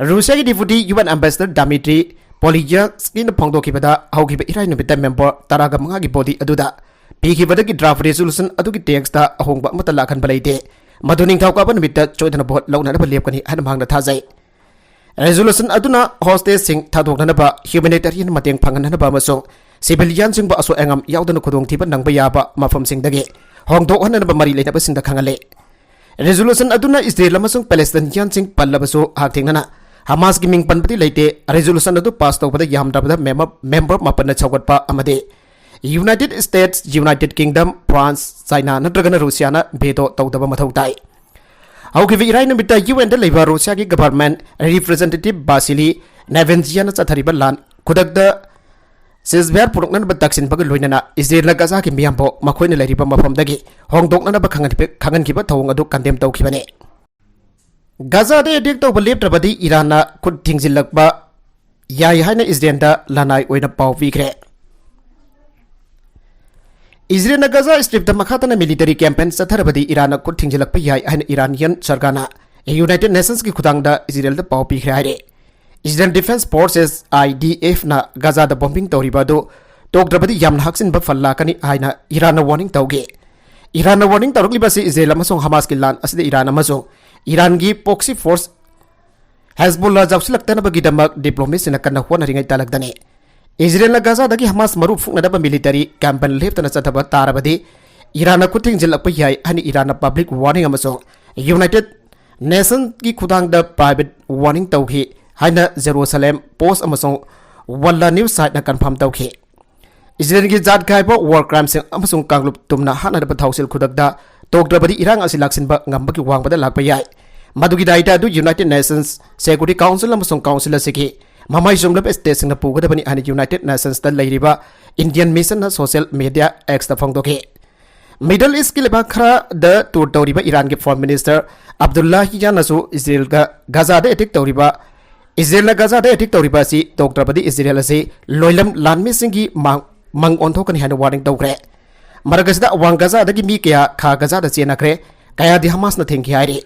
ꯔꯨꯁꯤꯌꯥꯒꯤ Deputy UN Ambassador Dmitry Polyansky ꯅ ꯐꯣꯡꯗꯣꯛꯈꯤꯕꯗ, ꯍꯧꯈꯤꯕ ꯏꯔꯥꯏ ꯅꯨꯃꯤꯠꯇ member ꯇꯔꯥꯒ ꯃꯉꯥꯒꯤ body ꯑꯗꯨꯗ ꯄꯤꯈꯤꯕꯗꯒꯤ draft resolution ꯑꯗꯨꯒꯤ text ꯇ ꯑꯍꯣꯡꯕ ꯑꯃꯠꯇ ꯂꯥꯛꯍꯟꯕ ꯂꯩꯇꯦ꯫ ꯃꯗꯨ ꯅꯤꯡꯊꯧꯀꯥꯕ ꯅꯨꯃꯤꯠꯇ ꯁꯣꯏꯗꯅ vote ꯂꯧꯅꯅꯕ ꯂꯦꯞꯀꯅꯤ ꯍꯥꯏꯅ ꯃꯍꯥꯛꯅ ꯊꯥꯖꯩ꯫ Resolution ꯑꯗꯨꯅ hostage ꯁꯤꯡ ꯊꯥꯗꯣꯛꯅꯅꯕ, humanitarian ꯃꯇꯦꯡ ꯐꯪꯍꯟꯅꯕ ꯑꯃꯁꯨꯡ civilian ꯁꯤꯡꯕꯨ ꯑꯁꯣꯏ ꯑꯉꯥꯝ ꯌꯥꯎꯗꯅ ꯈꯨꯗꯣꯡꯊꯤꯕ ꯅꯪꯕ ꯌꯥꯕ ꯃꯐꯝꯁꯤꯡꯗꯒꯤ ꯍꯣꯡꯗꯣꯛꯍꯟꯅꯅꯕ ꯃꯔꯤ ꯂꯩꯅꯕꯁꯤꯡꯗ ꯈꯪꯍꯜꯂꯤ꯫ Resolution ꯑꯗꯨꯅ ꯏꯖꯔꯦꯜ ꯑꯃꯁꯨꯡ Palestinian ꯁꯤꯡ ꯄꯜꯂꯕꯁꯨ, ꯍꯛꯊꯦꯡꯅꯅ ꯍꯃꯥꯁꯀꯤ ꯃꯤꯡ ꯄꯟꯕꯗꯤ ꯂꯩꯇꯦ꯫ Resolution ꯑꯗꯨ pass ꯇꯧꯕꯗ ꯌꯥꯝꯗ꯭ꯔꯕꯗ member, member ꯃꯥꯄꯟꯅ ꯁꯧꯒꯠꯄ ꯑꯃꯗꯤ United States, United Kingdom, France, China ꯅꯠꯇ꯭ꯔꯒꯅ ꯔꯨꯁꯤꯌꯥꯅ veto ꯇꯧꯗꯕ ꯃꯊꯧ ꯇꯥꯏ꯫ ꯍꯧꯈꯤꯕ ꯏꯔꯥꯏ ꯅꯨꯃꯤꯠꯇ UN ꯗ ꯂꯩꯕ ꯔꯨꯁꯤꯌꯥꯒꯤ government representative Vasily Nebenziaꯅ ꯆꯠꯊꯔꯤꯕ ꯂꯥꯟ ꯈꯨꯗꯛꯇ ceasefire ꯄꯨꯔꯛꯅꯅꯕ ꯇꯛꯁꯤꯟꯕꯒ ꯂꯣꯏꯅꯅ ꯏꯖꯔꯦꯜꯅ ꯒꯖꯥꯒꯤ ꯃꯤꯌꯥꯝꯕꯨ ꯃꯈꯣꯏꯅ ꯂꯩꯔꯤꯕ ꯃꯐꯝꯗꯒꯤ ꯍꯣꯡꯗꯣꯛꯅꯅꯕ ꯈꯪꯍꯟꯈꯤꯕ, ꯈꯪꯍꯟꯈꯤꯕ ꯊꯧꯑꯣꯡ ꯑꯗꯨ condemn ꯇꯧꯈꯤꯕꯅꯤ꯫ ꯒꯖꯥꯗ attack ꯇꯧꯕ ꯂꯦꯞꯇ꯭ꯔꯕꯗꯤ ꯏꯔꯥꯟꯅ ꯈꯨꯠ ꯊꯤꯡꯖꯤꯜꯂꯛꯄ ꯌꯥꯏ ꯍꯥꯏꯅ ꯏꯖꯔꯦꯜꯗ ꯂꯅꯥꯏ ꯑꯣꯏꯅ ꯄꯥꯎ ꯄꯤꯈ꯭ꯔꯦ꯫ ꯏꯖꯔꯦꯜꯅ ꯒꯖꯥ ꯁ꯭ꯇ꯭ꯔꯤꯞꯇ ꯃꯈꯥ ꯇꯥꯅ military campaign ꯆꯠꯊꯔꯕꯗꯤ ꯏꯔꯥꯟꯅ ꯈꯨꯠ ꯊꯤꯡꯖꯤꯜꯂꯛꯄ ꯌꯥꯏ ꯍꯥꯏꯅ ꯏꯔꯥꯅꯤꯌꯟ ꯁꯔꯀꯥꯔꯅ United Nations ꯀꯤ ꯈꯨꯠꯊꯥꯡꯗ ꯏꯖꯔꯦꯜꯗ ꯄꯥꯎ ꯄꯤꯈ꯭ꯔꯦ ꯍꯥꯏꯔꯦ꯫ Israel Defense Forces, IDF ꯅ ꯒꯖꯥꯗ bombing ꯇꯧꯔꯤꯕ ꯑꯗꯨ ꯇꯣꯛꯇ꯭ꯔꯕꯗꯤ ꯌꯥꯝꯅ ꯍꯛꯆꯤꯟꯕ ꯐꯜ ꯂꯥꯛꯀꯅꯤ ꯍꯥꯏꯅ ꯏꯔꯥꯟꯅ warning ꯇꯧꯈꯤ꯫ ꯏꯔꯥꯟꯅ warning ꯇꯧꯔꯛꯂꯤꯕ ꯑꯁꯤ ꯏꯖꯔꯦꯜ ꯑꯃꯁꯨꯡ ꯍꯃꯥꯁꯀꯤ ꯂꯥꯟ ꯑꯁꯤꯗ ꯏꯔꯥꯟ ꯑꯃꯁꯨꯡ ꯏꯔꯥꯟꯒꯤ proxy force ꯍꯦꯖꯕꯣꯜꯂꯥ ꯌꯥꯎꯁꯤꯜꯂꯛꯇꯅꯕꯒꯤꯗꯃꯛ diplomatꯁꯤꯡꯅ ꯀꯟꯅ ꯍꯣꯠꯅꯔꯤꯉꯩ ꯇꯥꯂꯛꯇꯅꯤ꯫ ꯏꯖꯔꯦꯜꯅ ꯒꯖꯥꯗꯒꯤ ꯍꯃꯥꯁ ꯃꯔꯨ ꯐꯨꯛꯅꯅꯕ military campaign ꯂꯦꯞꯇꯅ ꯆꯠꯊꯕ ꯇꯥꯔꯕꯗꯤ ꯏꯔꯥꯟꯅ ꯈꯨꯠ ꯊꯤꯡꯖꯤꯜꯂꯛꯄ ꯌꯥꯏ ꯍꯥꯏꯅ ꯏꯔꯥꯟꯅ public warning ꯑꯃꯁꯨꯡ United Nations ꯀꯤ ꯈꯨꯠꯊꯥꯡꯗ private warning ꯇꯧꯈꯤ ꯍꯥꯏꯅ Jerusalem Post ꯑꯃꯁꯨꯡ Walla News site ꯅ confirm ꯇꯧꯈꯤ꯫ ꯏꯖꯔꯦꯜꯒꯤ ꯖꯥꯠ ꯈꯥꯏꯕ war crimeꯁꯤꯡ ꯑꯃꯁꯨꯡ ꯀꯥꯡꯂꯨꯞ ꯇꯨꯝꯅ ꯍꯥꯠꯅꯔꯕ ꯊꯧꯁꯤꯜ ꯈꯨꯗꯛꯇ ꯇꯣꯛꯇ꯭ꯔꯕꯗꯤ ꯏꯔꯥꯡ ꯑꯁꯤ ꯂꯥꯛꯁꯤꯟꯕ ꯉꯝꯕꯒꯤ ꯋꯥꯡꯃꯗ ꯂꯥꯛꯄ ꯌꯥꯏ꯫ ꯃꯗꯨꯒꯤ ꯗꯥꯏꯇ ꯑꯗꯨ United Nations Security Council ꯑꯃꯁꯨꯡ council ꯑꯁꯤꯒꯤ ꯃꯃꯥꯏ ꯆꯨꯝꯂꯕ stateꯁꯤꯡꯅ ꯄꯨꯒꯗꯕꯅꯤ ꯍꯥꯏꯅ United Nations ꯇ ꯂꯩꯔꯤꯕ Indian mission ꯅ social media X ꯇ ꯐꯣꯡꯗꯣꯛꯈꯤ꯫ Middle East ꯀꯤ ꯂꯩꯕꯥꯛ ꯈꯔꯗ tour ꯇꯧꯔꯤꯕ ꯏꯔꯥꯟꯒꯤ foreign minister ꯑꯕꯗꯨꯜꯂꯥꯍꯤꯌꯥꯅꯁꯨ ꯏꯖꯔꯦꯜꯒ ꯒꯖꯥꯗ attack ꯇꯧꯔꯤꯕ, ꯏꯖꯔꯦꯜꯅ ꯒꯖꯥꯗ attack ꯇꯧꯔꯤꯕ ꯑꯁꯤ ꯇꯣꯛꯇ꯭ꯔꯕꯗꯤ ꯏꯖꯔꯦꯜ ꯑꯁꯤ ꯂꯣꯏꯂꯝ ꯂꯥꯟꯃꯤꯁꯤꯡꯒꯤ ꯃꯥꯡ, ꯃꯪ ꯑꯣꯟꯊꯣꯛꯀꯅꯤ ꯍꯥꯏꯅ warning ꯇꯧꯈ꯭ꯔꯦ꯫ ꯃꯔꯛ ꯑꯁꯤꯗ ꯑꯋꯥꯡ ꯒꯖꯥꯗꯒꯤ ꯃꯤ ꯀꯌꯥ ꯈꯥ ꯒꯖꯥꯗ ꯆꯦꯟꯅꯈ꯭ꯔꯦ, ꯀꯌꯥꯗꯤ ꯍꯃꯥꯁꯅ ꯊꯤꯡꯈꯤ ꯍꯥꯏꯔꯤ꯫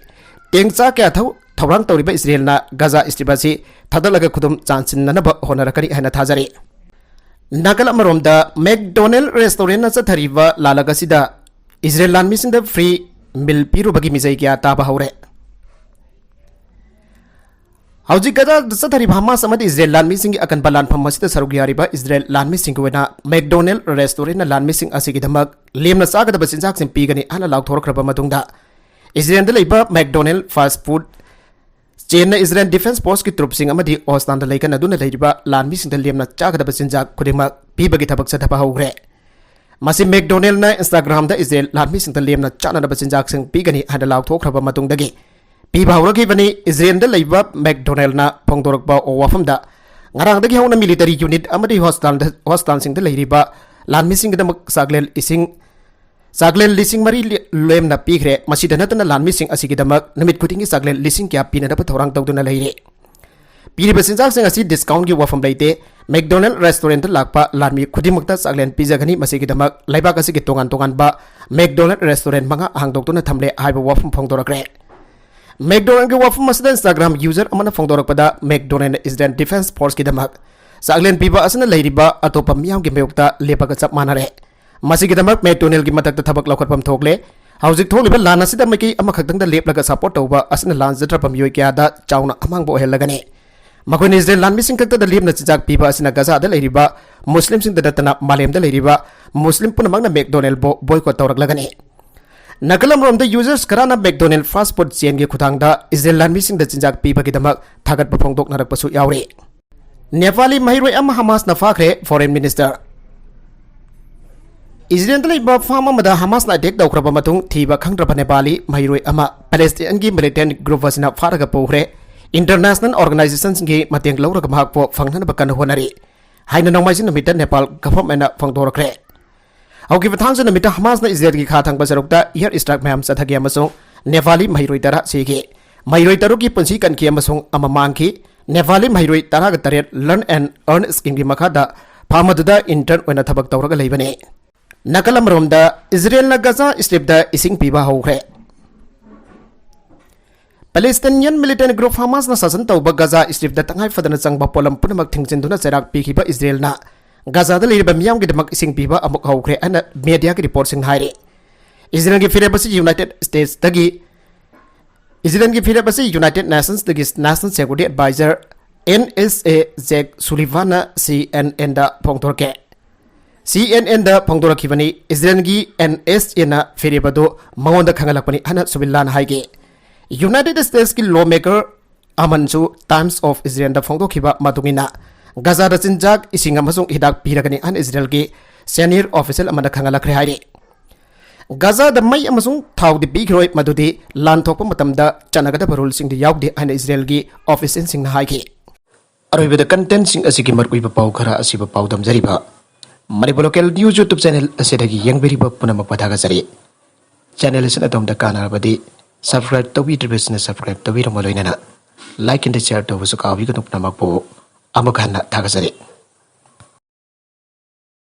ꯇꯦꯡꯆꯥ ꯀꯌꯥ ꯊꯧ, ꯊꯧꯔꯥꯡ ꯇꯧꯔꯤꯕ ꯏꯖꯔꯦꯜꯅ ꯒꯖꯥ ꯁ꯭ꯇ꯭ꯔꯤꯞ ꯑꯁꯤ ꯊꯥꯗꯠꯂꯒ ꯈꯨꯗꯨꯝ ꯆꯥꯟꯁꯤꯟꯅꯅꯕ ꯍꯣꯠꯅꯔꯛꯀꯅꯤ ꯍꯥꯏꯅ ꯊꯥꯖꯔꯤ꯫ ꯅꯥꯀꯜ ꯑꯃꯔꯣꯝꯗ, McDonald restaurant ꯅ ꯆꯠꯊꯔꯤꯕ ꯂꯥꯜꯂꯛ ꯑꯁꯤꯗ ꯏꯖꯔꯦꯜ ꯂꯥꯟꯃꯤꯁꯤꯡꯗ free meal ꯄꯤꯔꯨꯕꯒꯤ ꯃꯤꯖꯩ ꯀꯌꯥ ꯇꯥꯕ ꯍꯧꯔꯦ꯫ ꯍꯧꯖꯤꯛ ꯒꯖꯥꯗ ꯆꯠꯊꯔꯤꯕ ꯍꯃꯥꯁ ꯑꯃꯗꯤ ꯏꯖꯔꯦꯜ ꯂꯥꯟꯃꯤꯁꯤꯡꯒꯤ ꯑꯀꯟꯕ ꯂꯥꯟꯐꯝ ꯑꯁꯤꯗ ꯁꯔꯨꯛ ꯌꯥꯔꯤꯕ ꯏꯖꯔꯦꯜ ꯂꯥꯟꯃꯤꯁꯤꯡꯒꯤ ꯑꯣꯏꯅ McDonald restaurant ꯅ ꯂꯥꯟꯃꯤꯁꯤꯡ ꯑꯁꯤꯒꯤꯗꯃꯛ ꯂꯦꯝꯅ ꯆꯥꯒꯗꯕ ꯆꯤꯟꯖꯥꯛꯁꯤꯡ ꯄꯤꯒꯅꯤ ꯍꯥꯏꯅ ꯂꯥꯎꯊꯣꯔꯛꯈ꯭ꯔꯕ ꯃꯇꯨꯡꯗ, ꯏꯖꯔꯦꯜꯗ ꯂꯩꯕ McDonald fast food ꯆꯦꯟꯅ ꯏꯖꯔꯦꯜ ꯗꯤꯐꯦꯟꯁ ꯐꯣꯔꯁꯀꯤ ꯇ꯭ꯔꯨꯞꯁꯤꯡ ꯑꯃꯗꯤ ꯍꯣꯁꯇꯥꯟꯗ ꯂꯩꯀꯟꯅꯗꯨꯅ ꯂꯩꯔꯤꯕ ꯂꯥꯟꯃꯤꯁꯤꯡꯗ ꯂꯦꯝꯅ ꯆꯥꯒꯗꯕ ꯆꯤꯟꯖꯥꯛ ꯈꯨꯗꯤꯡꯃꯛ ꯄꯤꯕꯒꯤ ꯊꯕꯛ ꯆꯠꯊꯕ ꯍꯧꯈ꯭ꯔꯦ꯫ ꯃꯁꯤ ꯃꯦꯛꯗꯣꯅꯦꯜꯅ Instagramꯗ ꯏꯖꯔꯦꯜ ꯂꯥꯟꯃꯤꯁꯤꯡꯗ ꯂꯦꯝꯅ ꯆꯥꯅꯅꯕ ꯆꯤꯟꯖꯥꯛꯁꯤꯡ ꯄꯤꯒꯅꯤ ꯍꯥꯏꯅ ꯂꯥꯎꯊꯣꯛꯈ꯭ꯔꯕ ꯃꯇꯨꯡꯗꯒꯤ ꯄꯤꯕ ꯍꯧꯔꯛꯈꯤꯕꯅꯤ꯫ ꯏꯖꯔꯦꯜꯗ ꯂꯩꯕ ꯃꯦꯛꯗꯣꯅꯦꯜꯅ ꯐꯣꯡꯗꯣꯔꯛꯄ ꯋꯥꯐꯝꯗ, ꯉꯔꯥꯡꯗꯒꯤ ꯍꯧꯅ ꯃꯤꯂꯤꯇꯔꯤ ꯌꯨꯅꯤꯠ ꯑꯃꯗꯤ ꯍꯣꯁꯇꯥꯜꯗ, ꯍꯣꯁꯇꯥꯜꯁꯤꯡꯗ ꯂꯩꯔꯤꯕ ꯂꯥꯟꯃꯤꯁꯤꯡꯒꯤꯗꯃꯛ ꯆꯥꯛꯂꯦꯟ ꯏꯁꯤꯡ, ꯆꯥꯛꯂꯦꯟ ꯂꯤꯁꯤꯡ ꯃꯔꯤ ꯂꯦ-, ꯂꯦꯝꯅ ꯄꯤꯈ꯭ꯔꯦ꯫ ꯃꯁꯤꯗ ꯅꯠꯇꯅ ꯂꯥꯟꯃꯤꯁꯤꯡ ꯑꯁꯤꯒꯤꯗꯃꯛ ꯅꯨꯃꯤꯠ ꯈꯨꯗꯤꯡꯒꯤ ꯆꯥꯛꯂꯦꯟ ꯂꯤꯁꯤꯡ ꯀꯌꯥ ꯄꯤꯅꯅꯕ ꯊꯧꯔꯥꯡ ꯇꯧꯗꯨꯅ ꯂꯩꯔꯦ꯫ ꯄꯤꯔꯤꯕ ꯆꯤꯟꯖꯥꯛꯁꯤꯡ ꯑꯁꯤ ꯗꯤꯁꯀꯥꯎꯟꯒꯤ ꯋꯥꯐꯝ ꯂꯩꯇꯦ꯫ ꯃꯦꯛꯗꯣꯅꯦꯜ ꯔꯦꯁꯇꯨꯔꯦꯟꯠꯇ ꯂꯥꯛꯄ ꯂꯥꯟꯃꯤ ꯈꯨꯗꯤꯡꯃꯛꯇ ꯆꯥꯛꯂꯦꯟ ꯄꯤꯖꯒꯅꯤ꯫ ꯃꯁꯤꯒꯤꯗꯃꯛ ꯂꯩꯕꯥꯛ ꯑꯁꯤꯒꯤ ꯇꯣꯉꯥꯟ ꯇꯣꯉꯥꯟꯕ ꯃꯦꯛꯗꯣꯅꯦꯜ ꯔꯦꯁꯇꯨꯔꯦꯟꯠ ꯃꯉꯥ ꯍꯥꯡꯗꯣꯛꯇꯨꯅ ꯊꯝꯂꯦ ꯍꯥꯏꯕ ꯋꯥꯐꯝ ꯐꯣꯡꯗꯣꯔꯛꯈ꯭ꯔꯦ꯫ ꯃꯦꯛꯗꯣꯅꯦꯜꯒꯤ ꯋꯥꯐꯝ ꯑꯁꯤꯗ Instagram ꯌꯨꯖꯔ ꯑꯃꯅ ꯐꯣꯡꯗꯣꯔꯛꯄꯗ, ꯃꯦꯛꯗꯣꯅꯦꯜꯅ ꯏꯖꯔꯦꯜ ꯗꯤꯐꯦꯟꯁ ꯐꯣꯔꯁꯀꯤꯗꯃꯛ ꯆꯥꯛꯂꯦꯟ ꯄꯤꯕ ꯑꯁꯤꯅ ꯂꯩꯔꯤꯕ ꯑꯇꯣꯞꯄ ꯃꯤꯌꯥꯝꯒꯤ ꯃꯥꯌꯣꯛꯇ ꯂꯦꯞꯄꯒ ꯆꯞ ꯃꯥꯟꯅꯔꯦ꯫ ꯃꯁꯤꯒꯤꯗꯃꯛ ꯃꯦꯛꯗꯣꯅꯦꯜꯒꯤ ꯃꯊꯛꯇ ꯊꯕꯛ ꯂꯧꯈꯠꯐꯝ ꯊꯣꯛꯂꯦ꯫ ꯍꯧꯖꯤꯛ ꯊꯣꯛꯂꯤꯕ ꯂꯥꯟ ꯑꯁꯤꯗ ꯃꯥꯏꯀꯩ ꯑꯃꯈꯛꯇꯪꯗ ꯂꯦꯞꯂꯒ ꯁꯄꯣꯔꯠ ꯇꯧꯕ ꯑꯁꯤꯅ ꯂꯥꯟꯖꯗ꯭ꯔꯕ ꯃꯤꯑꯣꯏ ꯀꯌꯥꯗ ꯆꯥꯎꯅ ꯑꯃꯥꯡꯕ ꯑꯣꯏꯍꯜꯂꯒꯅꯤ꯫ ꯃꯈꯣꯏꯅ ꯏꯖꯔꯦꯜ ꯂꯥꯟꯃꯤꯁꯤꯡ ꯈꯛꯇꯗ ꯂꯦꯝꯅ ꯆꯤꯟꯖꯥꯛ ꯄꯤꯕ ꯑꯁꯤꯅ ꯒꯖꯥꯗ ꯂꯩꯔꯤꯕ ꯃꯨꯁꯂꯤꯝꯁꯤꯡꯗ ꯅꯠꯇꯅ ꯃꯥꯂꯦꯝꯗ ꯂꯩꯔꯤꯕ ꯃꯨꯁꯂꯤꯝ ꯄꯨꯝꯅꯃꯛꯅ ꯃꯦꯛꯗꯣꯅꯦꯜꯕꯨ ꯕꯣꯏꯀꯣꯠ ꯇꯧꯔꯛꯂꯒꯅꯤ꯫ ꯅꯥꯀꯜ ꯑꯃꯔꯣꯝꯗ ꯌꯨꯖꯔꯁ ꯈꯔꯅ ꯃꯦꯛꯗꯣꯅꯦꯜ ꯐꯥꯁ ꯐꯨꯗ ꯆꯦꯟꯒꯤ ꯈꯨꯊꯥꯡꯗ ꯏꯖꯔꯦꯜ ꯂꯥꯟꯃꯤꯁꯤꯡꯗ ꯆꯤꯟꯖꯥꯛ ꯄꯤꯕꯒꯤꯗꯃꯛ ꯊꯥꯒꯠꯄ ꯐꯣꯡꯗꯣꯛꯅꯔꯛꯄꯁꯨ ꯌꯥꯎꯔꯤ꯫ ꯅꯦꯄꯥꯂꯤ ꯃꯍꯩꯔꯣꯏ ꯑꯃ ꯍꯃꯥꯁꯅ ꯐꯥꯈ꯭ꯔꯦ꯫ Foreign minister. ꯏꯖꯔꯦꯜꯗ ꯂꯩꯕ ꯐꯥꯔꯝ ꯑꯃꯗ ꯍꯃꯥꯁꯅ ꯑꯦꯇꯦꯛ ꯇꯧꯈ꯭ꯔꯕ ꯃꯇꯨꯡ ꯊꯤꯕ ꯈꯪꯗ꯭ꯔꯕ ꯅꯦꯄꯥꯂꯤ ꯃꯍꯩꯔꯣꯏ ꯑꯃ ꯄꯦꯂꯦꯁꯇꯤꯟꯒꯤ ꯃꯤꯂꯤꯇꯦꯟꯠ ꯒ꯭ꯔꯨꯞ ꯑꯁꯤꯅ ꯐꯥꯔꯒ ꯄꯨꯈ꯭ꯔꯦ꯫ ꯏꯟꯇꯔꯅꯦꯁꯅꯦꯜ ꯑꯣꯔꯒꯅꯥꯏꯖꯦꯁꯟꯁꯤꯡꯒꯤ ꯃꯇꯦꯡ ꯂꯧꯔꯒ ꯃꯍꯥꯛꯄꯨ ꯐꯪꯅꯅꯕ ꯀꯟꯅ ꯍꯣꯠꯅꯔꯤ ꯍꯥꯏꯅ ꯅꯣꯡꯃꯥꯏꯖꯤꯡ ꯅꯨꯃꯤꯠꯇ ꯅꯦꯄꯥꯜ ꯒꯚꯔꯟꯃꯦꯟꯠꯅ ꯐꯣꯡꯗꯣꯔꯛꯈ꯭ꯔꯦ꯫ ꯍꯧꯈꯤꯕ ꯊꯥꯡꯖ ꯅꯨꯃꯤꯠꯇ ꯍꯃꯥꯁꯅ ꯏꯖꯔꯦꯜꯒꯤ ꯈꯥ ꯊꯪꯕ ꯁꯔꯨꯛꯇ ꯏꯌꯔ ꯏꯁꯇ꯭ꯔꯥꯏꯛ ꯃꯌꯥꯝ ꯆꯠꯊꯈꯤ ꯑꯃꯁꯨꯡ ꯅꯦꯄꯥꯂꯤ ꯃꯍꯩꯔꯣꯏ ꯇꯔꯥ ꯁꯤꯈꯤ꯫ ꯃꯍꯩꯔꯣꯏ ꯇꯔꯨꯛꯀꯤ ꯄꯨꯟꯁꯤ ꯀꯟꯈꯤ ꯑꯃꯁꯨꯡ ꯑꯃ ꯃꯥꯡꯈꯤ꯫ ꯅꯦꯄꯥꯂꯤ ꯃꯍꯩꯔꯣꯏ ꯇꯔꯥꯒ ꯇꯔꯦꯠ Learn and Earn ꯁ꯭ꯀꯤꯝꯒꯤ ꯃꯈꯥꯗ ꯐꯥꯔꯝ ꯑꯗꯨꯗ ꯏꯟꯇꯔꯟ ꯑꯣꯏꯅ ꯊꯕꯛ ꯇꯧꯔꯒ ꯂꯩꯕꯅꯤ꯫ ꯅꯥꯀꯜ ꯑꯃꯔꯣꯝꯗ, ꯏꯖꯔꯦꯜꯅ ꯒꯖꯥ ꯁ꯭ꯇ꯭ꯔꯤꯞꯇ ꯏꯁꯤꯡ ꯄꯤꯕ ꯍꯧꯈ꯭ꯔꯦ꯫ ꯄꯦꯂꯦꯁꯇꯤꯅꯤꯌꯟ ꯃꯤꯂꯤꯇꯦꯟꯠ ꯒ꯭ꯔꯨꯞ ꯍꯃꯥꯁꯅ ꯁꯥꯁꯟ ꯇꯧꯕ ꯒꯖꯥ ꯁ꯭ꯇ꯭ꯔꯤꯞꯇ ꯇꯉꯥꯏ ꯐꯗꯅ ꯆꯪꯕ ꯄꯣꯠꯂꯝ ꯄꯨꯝꯅꯃꯛ ꯊꯤꯡꯖꯤꯟꯗꯨꯅ ꯆꯩꯔꯥꯛ ꯄꯤꯈꯤꯕ ꯏꯖꯔꯦꯜꯅ ꯒꯖꯥꯗ ꯂꯩꯔꯤꯕ ꯃꯤꯌꯥꯝꯒꯤꯗꯃꯛ ꯏꯁꯤꯡ ꯄꯤꯕ ꯑꯃꯨꯛ ꯍꯧꯈ꯭ꯔꯦ ꯍꯥꯏꯅ ꯃꯦꯗꯤꯌꯥꯒꯤ ꯔꯤꯄꯣꯔꯠꯁꯤꯡꯅ ꯍꯥꯏꯔꯤ꯫ ꯏꯖꯔꯦꯜꯒꯤ ꯐꯤꯔꯦꯞ ꯑꯁꯤ ꯌꯨꯅꯥꯏꯇꯦꯗ ꯁ꯭ꯇꯦꯠꯁꯇꯒꯤ, ꯏꯖꯔꯦꯜꯒꯤ ꯐꯤꯔꯦꯞ ꯑꯁꯤ ꯌꯨꯅꯥꯏꯇꯦꯗ ꯅꯦꯁꯟꯁꯇꯒꯤ national security adviser N S A Jake ꯁꯨꯂꯤꯚꯥꯟꯅ ꯁꯤ ꯑꯦꯟ ꯑꯦꯟꯗ ꯐꯣꯡꯗꯣꯔꯛꯈꯤ꯫ ꯁꯤ ꯑꯦꯟ ꯑꯦꯟꯗ ꯐꯣꯡꯗꯣꯔꯛꯈꯤꯕꯅꯤ꯫ ꯏꯖꯔꯦꯜꯒꯤ ꯑꯦꯟ ꯑꯦꯁ ꯑꯦꯅ ꯐꯤꯔꯦꯞ ꯑꯗꯨ ꯃꯉꯣꯟꯗ ꯈꯪꯍꯜꯂꯛꯄꯅꯤ ꯍꯥꯏꯅ ꯁꯨꯕꯤꯜꯂꯥꯅ ꯍꯥꯏꯈꯤ꯫ ꯌꯨꯅꯥꯏꯇꯦꯗ ꯁ꯭ꯇꯦꯠꯁꯀꯤ ꯂꯣ ꯃꯦꯀꯔ ꯑꯃꯟꯁꯨ Times of Israelꯗ ꯐꯣꯡꯗꯣꯛꯈꯤꯕ ꯃꯇꯨꯡ ꯏꯟꯅ, ꯒꯖꯥꯗ ꯆꯤꯟꯖꯥꯛ, ꯏꯁꯤꯡ ꯑꯃꯁꯨꯡ ꯍꯤꯗꯥꯛ ꯄꯤꯔꯒꯅꯤ ꯍꯥꯏꯅ ꯏꯖꯔꯦꯜꯒꯤ senior official ꯑꯃꯅ ꯈꯪꯍꯜꯂꯛꯈ꯭ꯔꯦ ꯍꯥꯏꯔꯤ꯫ ꯒꯖꯥꯗ ꯃꯩ ꯑꯃꯁꯨꯡ ꯊꯥꯎꯗꯤ ꯄꯤꯈꯤꯔꯣꯏ, ꯃꯗꯨꯗꯤ ꯂꯥꯟ ꯊꯣꯛꯄ ꯃꯇꯝꯗ ꯆꯠꯅꯒꯗꯕ ruleꯁꯤꯡꯗꯤ ꯌꯥꯎꯗꯦ ꯍꯥꯏꯅ ꯏꯖꯔꯦꯜꯒꯤ officialꯁꯤꯡꯅ ꯍꯥꯏꯈꯤ꯫ ꯑꯔꯣꯏꯕꯗ contentꯁꯤꯡ ꯑꯁꯤꯒꯤ ꯃꯔꯨꯑꯣꯏꯕ ꯄꯥꯎ ꯈꯔ ꯑꯁꯤꯕꯨ ꯄꯥꯎꯗꯝꯖꯔꯤꯕ Manipur Local News YouTube channel ꯑꯁꯤꯗꯒꯤ ꯌꯦꯡꯕꯤꯔꯤꯕ ꯄꯨꯝꯅꯃꯛꯄꯨ ꯊꯥꯒꯠꯆꯔꯤ꯫ Channel ꯑꯁꯤꯅ ꯑꯗꯣꯝꯗ ꯀꯥꯟꯅꯔꯕꯗꯤ subscribe ꯇꯧꯕꯤꯗ꯭ꯔꯤꯕꯁꯤꯅ subscribe ꯇꯧꯕꯤꯔꯝꯕ ꯂꯣꯏꯅꯅ like and share ꯇꯧꯕꯁꯨ ꯀꯥꯎꯕꯤꯒꯅꯨ꯫ ꯄꯨꯝꯅꯃꯛꯄꯨ ꯑꯃꯨꯛ ꯍꯟꯅ ꯊꯥꯒꯠꯆꯔꯤ꯫